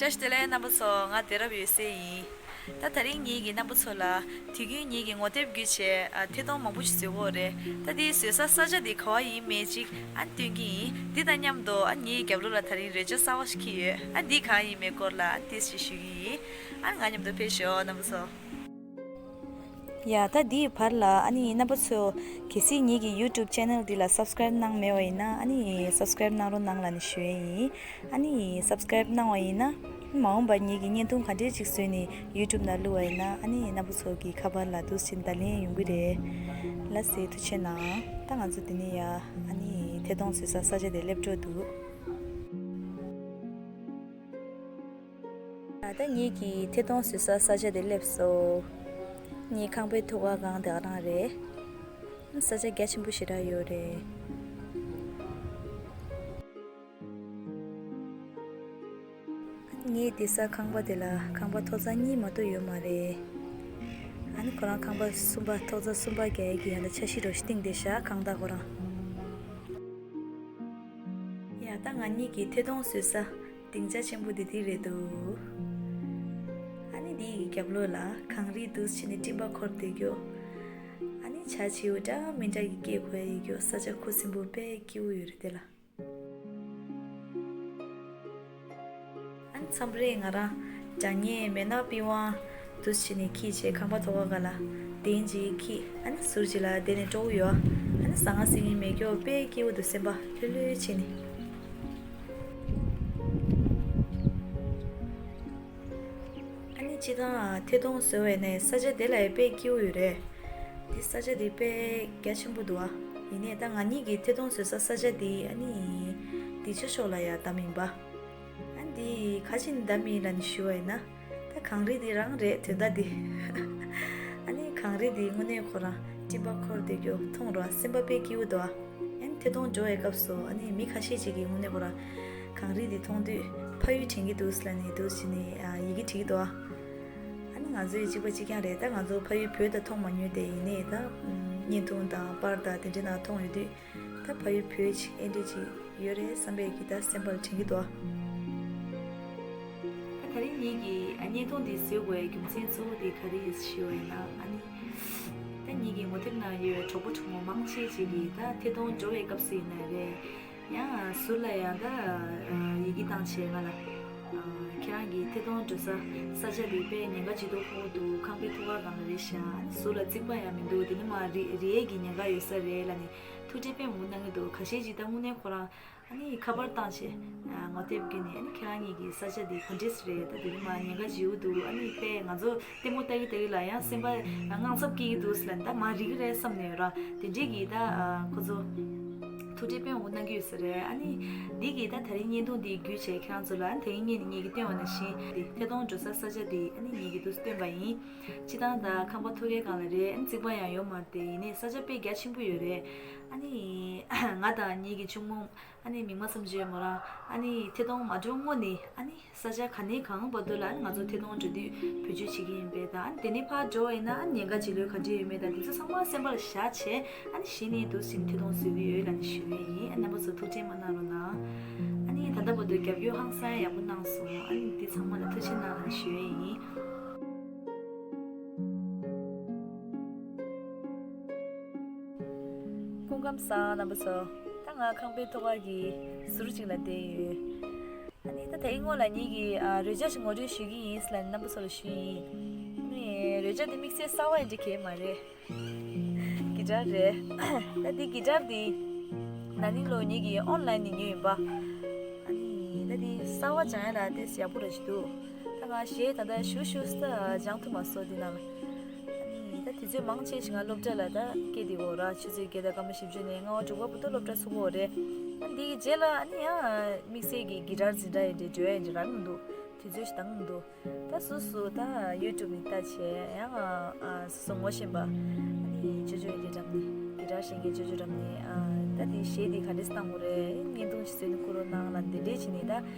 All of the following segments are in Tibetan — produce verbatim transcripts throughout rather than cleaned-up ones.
བཀྲ་ཤིས་བདེ་ལེགས་རྣམ་པ་ཚོ། ང་བདེ་རབ་ཡོད་སའི་ཡིན། ད་དེ་རིང་ངེད་ཀྱིས་རྣམ་པ་ཚོ་ལ་དུས་རྒྱུན་ངེད་ཀྱིས་ངོ་དེབ་བརྒྱུད་བྱས་ཨ་ཐད་གཏོང་མང་པོ་ཞིག་བཟོ་གི་ཡོད་རེད། ད་དེའི་བཟོ་ས་ས་ཆ་དེ་ག་བ་ཡིན་མེད་ཅིག་ཨ་སྟོན་གྱི་ཡིན། དེ་དང་མཉམ་དུ་ཨ་ངེད་ཀྱི་རྒྱབ་ལོགས་ལ་དེ་རིང་རོལ་ཆ་གསར་པ་ཞིག་འཁྱེར་ཡོད། ཨ་འདི་གང་ཡིན་མིན་སྐོར་ལ་ཨ་ཏོག་ཙམ་ཞུ་གི་ཡིན། ཨ་ང་མཉམ་དུ་ཕེབས་ཤོག་རྣམ་པ་ཚོ། ཡ་ད་འདིའི་བར་ལ་ཨ་ནི་རྣམ་པ་ཚོ་གལ་སྲིད་ངེད་ཀྱི་YouTube channel འདི་ལ་subscribe གནང་མེད་པ་ཡིན་ན་ཨ་ནི་subscribe གནང་རོགས་གནང་ལབ་ནས་ཞུ་ཡས་ཡིན། ཨ་ནི་subscribe གནང་བ་ཡིན་ན་མ་འོངས་པར་ངེད་ཀྱིས་བརྙན་ཐུང་ག་འདྲས་ཅིག་བཟོས་ནས་YouTube ནང་བླུགས་པ་ཡིན་ན་ཨ་ནི་རྣམ་པ་ཚོ་གི་ཁ་པར་ལ་འདུག་སེ་བརྡ་ལན་ཡོང་གི་རེད། ལགས་སེ་ཐུགས་རྗེ་གནང་། ད་ང་ཚོ་འདི་ནས་ཡ་ཨ་ནི་ཐད་གཏོང་བཟོ་ས་ས་ཆ་དེ་སླེབས་འགྲོ་འདུག་ད་ལྟ་ངེད་ཀྱིས་ཐད་གཏོང་བཟོ་ས་ས་ཆ་དེ་སླེབས་སོང་། ངའི་ཁང་པའི་ཐོག་ཁ་སྒང་དེ་ག་རང་རེད། ས་ཆ་རྒྱ་ཆེན་པོ་ཞེ་དྲག་ཡོད་རེད། ངའི་བསྡད་ས་ཁང་པ་དེ་ལ་ཁང་པ་ཐོག་རྩེག་གཉིས་མ་གཏོགས་ཡོད་མ་རེད། ཨ་ནི་ཁོ་རང་ཁང་པ་གསུམ་པ་ཐོག་རྩེག་གསུམ་པ་རྒྱག་ཡས་ཀྱི་ཡང་ན་འཆར་གཞི་རོ་ཞིག་བཏིང་བསྡད་ཤག་ཁང་བདག་ཁོ་རང་། ཡ་ད་ང་གཉིས་ཀྱི་ཐད་གཏོང་བཟོ་ས་སྡིངས་ཆ་ཆེན་པོ་འདི་འདི་རེད་འདུག་ཨ་ནི་འདི་ཡི་རྒྱབ་ལོགས་ལ་གངས་རི་འདུག་སེ་བྱས་ནས་སྤྲིན་པ་འཁོར་བསྡད་རྒྱུ། ཨ་ནི་བྱ་བྱིའུ་འདྲ་མི་འདྲ་གི་སྐད་གོ་ཡ་ཡོད་རྒྱུ། ས་ཆ་ཁུ་སིམ་པོ་དཔེ་སྐྱིད་པོ་ཡོད་རེད་དེ་ལ། ཨ་ནི་མཚམས་རེ་ང་རང་སྒྲ་སྙན་མེ་ནག་པི་ཝང་འདུག་སེ་བྱས་ནས་ཁྱེར་བྱས་ཁང་པ་ཐོག་ཁ་ལ་གདན་ཅིག་ཁྱེར། ཨ་ནི་ཟུར་ཅིག་ལ་བསྡད་ནས་སྤྲོ་པོ་ཡོད། ཨ་ནི་ཟ་ཁང་ཟིང་ངེ་མེད་རྒྱུ་དཔེ་སྐྱིད་པོ་འདུག་སེམས་པ་ལྷོད་ལྷོད་བྱས་ནས། ཨ་ནི་སྤྱིར་བཏང་ཐད་གཏོང་བཟོ་བའི་ནས་ས་ཆ་དེ་ལ་ཡང་དཔེ་སྐྱིད་པོ་ཡོད་རེད། འདི་ས་ཆ་འདི་དཔེ་རྒྱ་ཆེན་པོ་འདུག་ཨ། ཡིན་ནའི་ད་ང་གཉིས་ཀྱིས་ཐད་གཏོང་བཟོ་ས་ས་ཆ་འདི་ཨ་ནི་འདི་ཆོས་ཕྱོགས་ལ་ཡང་བདམས་ཡིན་པ། ཨ་འདི་ག་ཅིག་བདམས་ཡིན་ལབ་ནས་ཞུ་བ་ཡིན་ན། ད་གངས་རི་འདི་རང་རེད་དོན་དག་འདི། ཨ་ནི་གངས་རི་འདི་དངོས་གནས་ཁོ་རང་སྤྲིན་པ་འཁོར་བསྡད་རྒྱུ་མཐོང་རོགས་སེམས་པ་དཔེ་སྐྱིད་པོ་འདུག་ཨ། ཨན་ཐད་གཏོང་འགྲོ་བའི་སྐབས་སུ་ཨ་ནི་མི་ཁ་ཤས་ཅིག་གིས་དངོས་གནས་ཁོ་རང་གངས་རི་འདི་མཐོང་དུས་ཕ་ཡུལ་དྲན་གྱི་འདུག་ལབ་ནས་འདུག་སེ་བྱས་ནས་ཡི་གེ་བྲིས་ཀྱི་འདུག་ཨ། ཨ་ནི་ང་ཚོའི་གཅིག་པ་གཅིག་རྐྱང་རེད། ད་ང་ཚོ་ཕ་ཡུལ་བོད་ད་མཐོང་མ་མྱོང་དེ། ཡིན་ནའི་ད་བརྙན་ཐུང་དང་པར་དང་དེ་འདྲའི་ནང་མཐོང་ཡོད་དུས་ད་ཕ་ཡུལ་བོད་ཅིག་ཨེ་འདྲ་ཅིག་ཡོད་རེད་བསམ་པའི་གི་ད་སེམས་པར་དྲན་གྱི་འདུག་ཨ། ད་དེ་རིང་ངེད་ཀྱིས་ཨ་བརྙན་ཐུང་འདི་བཟོས་དགོས་རྒྱུ་མཚན་གཙོ་བོ་དེ་ག་རེ་ཡིན་ཞུ་བ་ཡིན་ན། ཨ་ནི་ད་ངེད་ཀྱི་ངོ་དེབ་ནང་ཡོད་པའི་གྲོགས་པོ་གྲོགས་མོ་མང་ཆེ་ཅིག་གིས་ད་ཐད་གཏོང་འགྲོ་བའི་སྐབས་སུ་ཡིན་ན་རེད། ཡང་ཟུར་ལ་ཡང་ད་ཡི་གེ་བཏང་བྱས་ང་ལ་ཁྱེད་རང་གི་ཐད་གཏོང་འགྲོ་ས་ས་ཆ་དེ་དཔེ་ཉེན་ཁ་ཇེ་སྡུག་ཁོག་འདུག་ཁང་པའི་ཐོག་ཁ་སྒང་ལ་རེད་ཤག་ཨ་ནི་ཟུར་ལ་རྩིག་པ་ཡང་མི་འདུག་དེ་ནི་མ་རི་རི་ཡས་ཀྱི་ཉེན་ཁ་ཡོད་ས་རེད་ལབ་ནས་ཐུགས་ཁྲལ་དཔེ་མང་པོ་གནང་གི་འདུག་ཁ་ཤས་ཅིག་ད་དངོས་གནས་ཁོ་རང་ཨ་ནི་ཁ་པར་བཏང་བྱས་ངོ་དེབ་བརྒྱུད་ནས་ཨ་ནི་ཁྱེད་རང་གཉིས་ཀྱི་ས་ཆ་འདི་ག་འདྲས་རེད། ད་དེ་ནི་མ་ཉེན་ཁ་ཇེ་སྡུག་འདུག་ཨ་ནི་དཔེ་ང་ཚོ་ལྟད་མོ་ལྟ་གི་ལྟ་གི་ལ་ཡང་སེམས་པ་དངངས་འཚབ་སྐྱེ་གི་འདུག་ཟེར་ལབ་ནས་ད་མ་རིག་གི་རེད་བསམ་ནས་ཡོད་ར། དེ་འདྲས་ཀྱི་ད་ཁོ་ཚོ་ཐུགས་ཁྲལ་དཔེ་མང་པོ་གནང་གི་ཡོད་ས་རེད། ཨ་ནི་འདི་གི་ད་དེ་རིང་བརྙན་ཐུང་འདི་བརྒྱུད་བྱས་ཁྱེད་རང་ཚོ་ལ་ཨ་ནི་དེ་རིང་ངས་ངེད་ཀྱིས་སྟོན་པ་ནང་བཞིན་འདི་ཐད་གཏོང་འགྲོ་ས་ས་ཆ་འདི་ཨ་ནི་ངེད་ཀྱིས་འདུག་སྟོན་པ་ཡིན། སྤྱིར་བཏང་ད་ཁང་པ་ཐོག་ཁའི་སྒང་ལ་རེད། ཨ་ནི་རྩིག་པ་ཡང་ཡོད་མ་རེད། དེ་ཡིན་ནའི་ས་ཆ་དཔེ་རྒྱ་ཆེན་པོ་ཡོད་རེད། ཨ་ནི་ང་དང་ངེད་ཀྱི་གཅུང་མོ་ཨ་ནི་མིག་དམར་བསམ་གྲུབ་མོ་རང་ཨ་ནི་ཐད་གཏོང་མ་འགྲོ་སྔོན་ནས་ཨ་ནི་ས་ཆ་ག་ནས་གང་བར་དུ་ལ་ཨ་ནི་ང་ཚོ་ཐད་གཏོང་འགྲོ་དུས་བེད་སྤྱོད་བྱེད་ཀྱི་ཡིན་པས། ད་ཨ་ནི་དེ་ནས་ཕར་འགྲོ་བ་ཡིན་ན་ཨ་ནི་ཉེན་ཁ་ཇེ་ལོས་ག་འདྲ་ཡོད་མེད་དང་དེ་ཚོ་ཚང་མ་སེམས་པ་ལ་བཞག་བྱས་ཨ་ནི་གཞི་ནས་འདུག་སེ་ཐད་གཏོང་བཟོ་གི་ཡོད་ལབ་ནས་ཞུ་ཡས་ཡིན། ཨ་རྣམ་པ་ཚོ་ཐུགས་ཁྲལ་མ་གནང་རོགས་གནང་། ཨ་ནི་ད་ལྟ་བར་དུ་རྒྱབ་སྐྱོར་ཧང་སང་ཡག་པོ་གནང་སོང་། ཨ་ནི་འདི་ཚང་མ་ལ་ཐུགས་རྗེ་གནང་ལབ་ནས་ཞུ་ཡས་ཡིན། སྐུ་ཁམས་བཟང་རྣམ་པ་ཚོ། ད་ང་ཁང་པའི་ཐོག་ཁ་གི་ཟུར་གཅིག་ལ་བསྡད་ཡོད། ཨ་ནི་ད་དེའི་སྔོན་ལ་ངེད་ཀྱིས་ཨ་རོལ་ཆ་ཞིག་ངོ་སྤྲོད་ཞུ་གི་ཡིན་ལབ་རྣམ་པ་ཚོ་ལ་ཞུས་ཡིན། ཨ་ནི་རོལ་ཆ་འདི་དམིགས་བསལ་གསར་པ་ཡིན་འདྲ་གས་མ་རེད། གི་ཊར་རེད། ད་འདི་གི་ཊར་འདི་ན་ནིང་ལོ་ངེད་ཀྱིས་ཨོན་ལན་ནས་ཉོས་ཡིན་པ། ཨ་ནི་ད་འདི་གསར་པ་སྦྱང་ཡ་ལ་ཏོག་ཙམ་ཡག་པོ་ར་ཞིག་འདུག་ད་ང་གཞས་ད་ལྟ་ཞུ་ཞུ་ས་སྦྱང་ཐུབ་མ་སོང་འདི་ནང་ལ། ཨ་ནི་ད་དུས་ཚོད་མང་ཆེ་ཞིག་ང་སློབ་གྲྭ་ལ་ད་སྐྱེལ་བསྡད་ཡོད་ར། ཆུ་ཚོད་བརྒྱད་དང་སྐར་མ་བཞི་བཅུ་ནས་ལྔ་པ་དྲུག་པ་བར་དུ་སློབ་གྲྭ་ཚུགས་ཀྱི་ཡོད་རེད། ཨ་འདི་གི་རྗེས་ལ་ཨ་ནི་ཡང་དམིགས་བསལ་གྱི་གི་ཊར་འཛིན་གྲྭ་ཡིན་འདྲ་འགྲོ་ཡ་ཡིན་འདྲ་རག་མི་འདུག་དུས་ཚོད་ཞིག་འདང་མི་འདུག་ད་སོ་སོ་ད་ཡུ་ཊུབ་ནས་ལྟ་བྱས་ཡང་ཨ་སོ་སོ་ངོ་ཤེས་པ་ཨ་ནི་ཅོ་ཅོ་ཡི་གེ་འགྲམ་ནས་གི་ཊར་ཤེས་མཁན་ཅོ་ཅོ་འགྲམ་ནས་ཨ་ད་དེ་གཞས་དེ་ག་འདྲས་བཏང་དགོས་རེད། བརྙན་ཐུང་ཞིག་བཟོས་ནས་བསྐུར་རོགས་གནང་ལབ་འདི་འདྲས་བྱས་ནས་ད་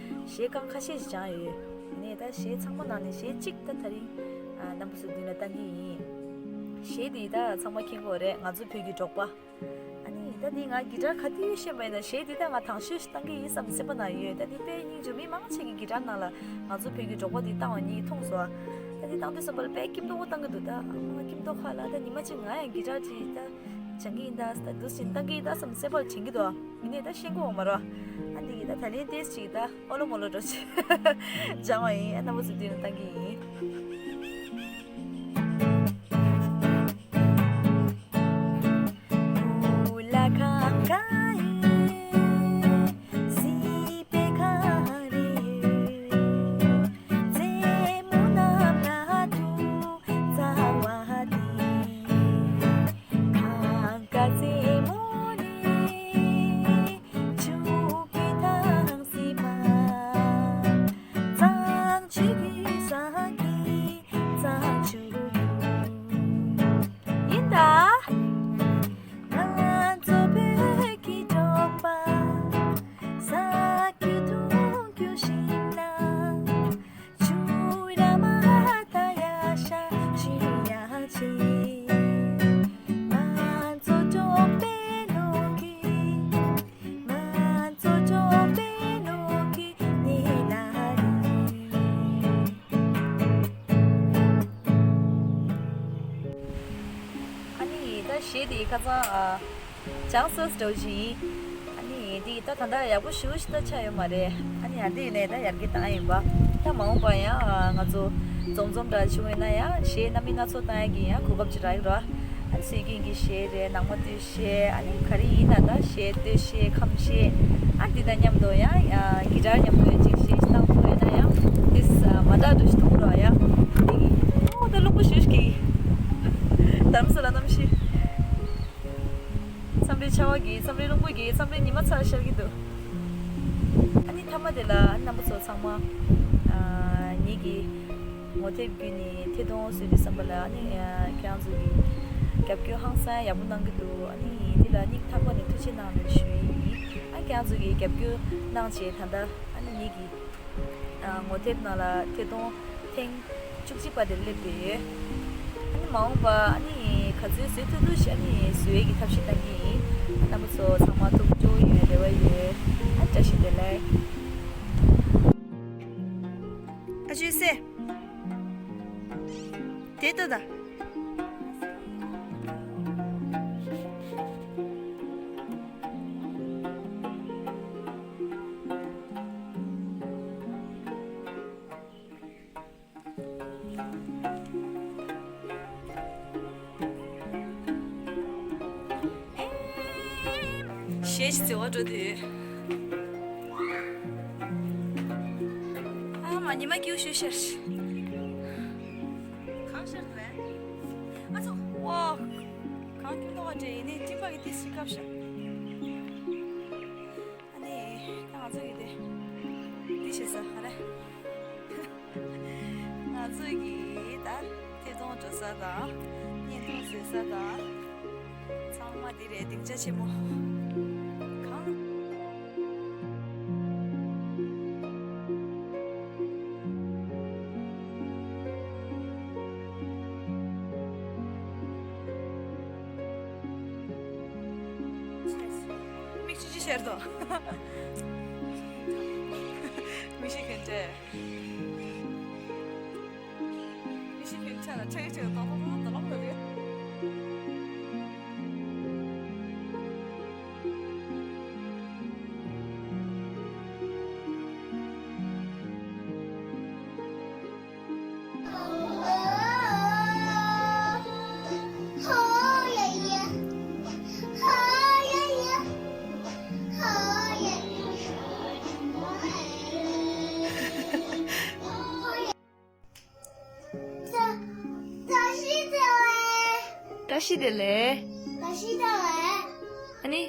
གཞས་རྐང་ཁ་ཤས་ཤིག་སྦྱངས་ཡོད། ཡིན་ནའི་ད་གཞས་ཚང་མ་ནང་ནས་གཞས་གཅིག་ད་དེ་རིང་ཨ་རྣམ་པ་ཚོའི་མདུན་ལ་བཏང་གི་ཡིན། གཞས་དེ་ད་ཚང་མ་མཁྱེན་གྱི་ཡོད་རེད། ང་ཚོ་བོད་ཀྱི་འབྲོག་པ། ཨ་ནི་ད་ ད་འདི་ང་གི་ཊར་ག་དུས་ཤེས་པ་ཡིན་ན། གཞས་འདི་ད་ང་དང་ཤོས་ཤིག་བཏང་གི་ཡིན་བསམ་སེམས་པ་ནང་ཡོད། ད་འདི་དཔེ་སྙིང་རྗེ། མི་མང་ཆེ་གི་གི་ཊར་ནང་ལ་ང་ཚོ་བོད་ཀྱི་འབྲོག་པ་འདི་བཏང་བ་གཉིས་མཐོང་སོང་། ད་འདི་བཏང་དུས་ཙམ་པ་ལ་དཔེ་སྐྱིད་མདོག་པོ་བཏང་གི་འདུག་ད་ཨ་མ་སྐྱིད་མདོག་ཁ་ལ། ད་ཉི་མ་གཅིག་ང་ཡང་གི་ཊར་ཅིག་ད་སྦྱང་གི་ཡིན་ད། ད་འདུག་སེ་བཏང་གི་ཡིན་ད་བསམ་སེམས་པ་ལ་དྲན་གྱི་འདུག་ཡིན་ནའི་ད་ཤེས་གོ་མ་རེད། ཨ་འདི་གི་ད་ད་ལན་ཏེས་ཅིག་ད་ཨོ་ལོ་མོ་ལོ་འགྲོ་ཆེ་སྦྱང་བ་ཡིན། ཨ་རྣམ་པ་ཚོ་འདི་ནས་བཏང་གི་ཡིན། ཡིན་ད། ཨ་ནི་ད་གཞས་དེ་ཁ་སང་ཨ་སྦྱངས་ཚར་འདྲ་བོ་ཞིག་ཡིན། ཨ་ནི་དེ་ད་ད་ལྟ་ཡག་པོ་ཞེ་པོ་ཞིག་ད་ཆགས་ཡོད་མ་རེད། ཨ་ནི་ཡང་དེ་ནས་ད་ཡར་རྒྱས་བཏང་ཡིན་པ། ད་མ་འོངས་པ་ཡང་ཨ་ང་ཚོ་འཛོམས་འཛོམས་འདྲ་བྱུང་ཡོད་ན་ཡང་གཞས་རྣམ་པ་སྣ་ཚོགས་བཏང་ཡག་གི་ཡང་གོ་སྐབས་ཅིག་རག་གི་རེད། ཨ་ནི་སྲོལ་རྒྱུན་གྱི་གཞས་རེད། ནང་མ་སྟོད་གཞས། ཨ་ནི་ག་རེ་ཡིན་ན་ད་གཞས་སྟོད་གཞས་ཁམས་གཞས། ཨ་འདི་དང་མཉམ་དུ་ཡང་ཨ་གི་ཊར་མཉམ་དུ་ཡང་ཅིག་གཞས་ཤིག་བཏང་ཐུབ་ཡོད་ན་ཡང་དེ་མ་འདྲ་འདྲ་ཞིག་མཐོང་གི་རེད་ཡ། འདི་གི་ཨོ་ད་རླུང་བུ་ཞེ་པོ་ཞིག་གི། རྡ་རམ་ས་ལ་གནམ་གཤིས། མཚམས་རེ་ཆར་པ་གི། མཚམས་རེ་རླུང་བུ་གི། མཚམས་རེ་ཉི་མ་ཚ་ཤར་གི་འདུག་ཨ་ནི་མཐའ་མ་དེ་ལ་ཨ་ནི་རྣམ་པ་ཚོ་ཚང་མ་ཨ་ངེད་ཀྱི་ངོ་དེབ་བརྒྱུད་ནས་ཐད་གཏོང་བཟོས་དུས་ཙམ་པ་ལ་ཨ་ནི་ཨ་ཁྱེད་རང་ཚོ་གི་རྒྱབ་སྐྱོར་ཧང་སང་ཡག་པོ་གནང་གི་འདུག་ཨ་ནི་འདི་ལ་སྙིང་ཐག་པ་ནས་ཐུགས་རྗེ་གནང་ལགས་ཞུ་ཡི་ཡིན། ཨ་ཁྱེད་རང་ཚོ་གི་རྒྱབ་སྐྱོར་གནང་བྱས་ད་ལྟ་ཨ་ནི་ངེད་ཀྱི་ཨ་ངོ་དེབ་ནང་ལ་ཐད་གཏོང་ཐེངས་བཅུ་གཅིག་པ་དེ་སླེབས་བསྡད་ཡོད། ཨ་ནི་མ་འོངས་པ་ཨ་ནི་ག་ཚོད་བཟོ་ཐུབ་ཐུབ་ཞིག་ཨ་ནི་བཟོ་ཡས་ཀྱི་ཐབས་ཤེས་གཏང་གི་ཡིན། ཨ་རྣམ་པ་ཚོ་ཚང་མ་ཐུགས་སྤྲོ་ཡོང་བའི་རེ་བ་ཡོད། ཨ་བཀྲ་ཤིས་བདེ་ལེགས། ཨ་ཅོ་སེ། དེ་ལྟ་ད། གཞས་ཤིག་བརྩེ་བ་འགྲོ་དུས། ཨ་མ་ཉི་མ་སྐྱིད་པོ་ཞིག་ཤར། གང་ཤར་རེད། ཨ་ཚོ། ཝ། གང་སྐྱིད་མདོག་ཁ་བྲིས་ཡིན་ནི་སྤྲིན་པ་གི་ཏིས་ཤིག་སྐབས་ཤར། ཨ་ནི་ད་ང་ཚོ་གི་དེ་འདི་བྱེད་ས་ག་རེ། ང་ཚོ་གི་ད་ཐད་གཏོང་འགྲོ་ས་དང་བརྙན་ཐུང་བཟོ་ས་དང་ཚང་མ་འདི་རེད། སྡིངས་ཆ་ཆེན་མོ་གང་། མིག་ཆུ་ཆུ་ཤར་དོ། མི་ཤེས་མཁན་འདྲ། མི་ཤེས་མཁན་ཆ་ལ་ཁྲེག་ཁྲེག་དོ་དོ་དོ་དོ་ལོག་དོ་རེད། བཀྲ་ཤིས་བདེ་ལེགས། བཀྲ་ཤིས་བདེ་ལེགས། བཀྲ་ཤིས་བདེ་ལེགས། ཨ་ནི།